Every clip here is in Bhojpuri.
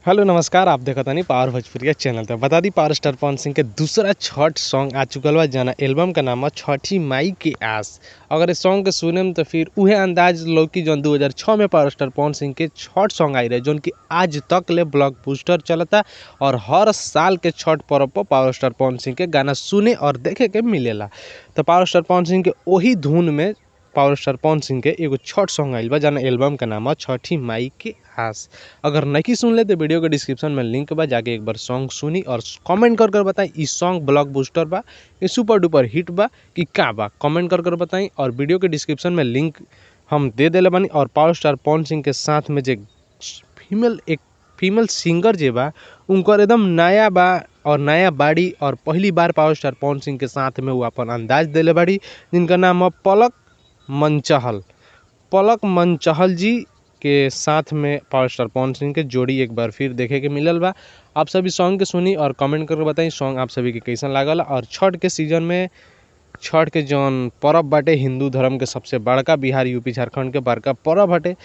हेलो नमस्कार, आप देखत तानी पावर भोजपुरिया चैनल। तो बता the power star Pawan Singh के दूसरा छठ सॉन्ग आ चुकल बा, जना एल्बम का नाम है छठी माई के आस। अगर इस सॉन्ग के सुने तो फिर उहे अंदाज लौकी जौन 2006 में पावर स्टार पवन सिंह के छठ सॉन्ग आई रहे, जौन की आज तक ले ब्लॉकबस्टर चलता और हर साल के छठ पर्व पर पावर स्टार पवन सिंह के गाना सुने और देखे के मिलेला। तो पावर स्टार पवन सिंह के वही धुन में पावर स्टार पवन सिंह के एगो छठ सॉन्ग आइल बा, जना एल्बम का नाम है छठी माई के आस। अगर नहीं सुन ले तो वीडियो के डिस्क्रिप्शन में लिंक बा, जाके एक बार सॉन्ग सुनी और कमेंट कर कर बताई ई सॉन्ग ब्लॉकबस्टर बा, ये सुपर डुपर हिट बा कि का बा, कमेंट कर कर बताई। और वीडियो के डिस्क्रिप्शन में लिंक हम दे देले बानी। और पावर स्टार पवन सिंह के साथ में जे फीमेल एक फीमेल सिंगर जे बा उनकर एकदम नया बा और नया बाड़ी और पहली बार पावर स्टार पवन सिंह के साथ में वो अपन अंदाज देले बाड़ी, जिनका नाम है पलक मनचहल। पलक मनचहल जी के साथ में पावर स्टार पवन सिंह के जोड़ी एक बार फिर देखे के मिलल बा। आप सभी सॉन्ग के सुनी और कमेंट करके बताई सॉन्ग आप सभी के कैसन लागल। और छठ के सीजन में छठ के जौन परब बाटे, हिंदू धर्म के सबसे बड़का बिहार यूपी झारखंड के बड़का परब हटे,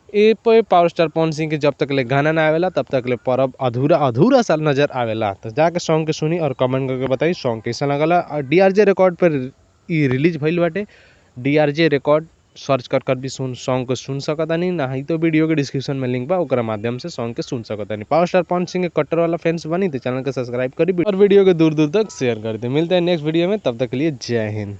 ए पे पावर स्टार पवन सिंह के जब तक ले गाना ना आवेला तब तक ले परब अधूरा अधूरा सा नजर आवेला। तो जाके सॉन्ग के सुनी और कमेंट करके बताई सॉन्ग कैसन लागल। और डीआरजे रिकॉर्ड पर ई रिलीज भइल बाटे, डीआरजे रिकॉर्ड सर्च कर कर भी सुन सॉन्ग को सुन सकतानी, नहीं तो वीडियो के डिस्क्रिप्शन में लिंक बा ओकरा माध्यम से सॉन्ग के सुन सकतानी। पावर स्टार पवन सिंह के कट्टर वाला फैंस बनी तो चैनल के सब्सक्राइब करी और वीडियो के दूर दूर तक शेयर कर दे। मिलते हैं नेक्स्ट वीडियो में, तब तक के लिए जय हिंद।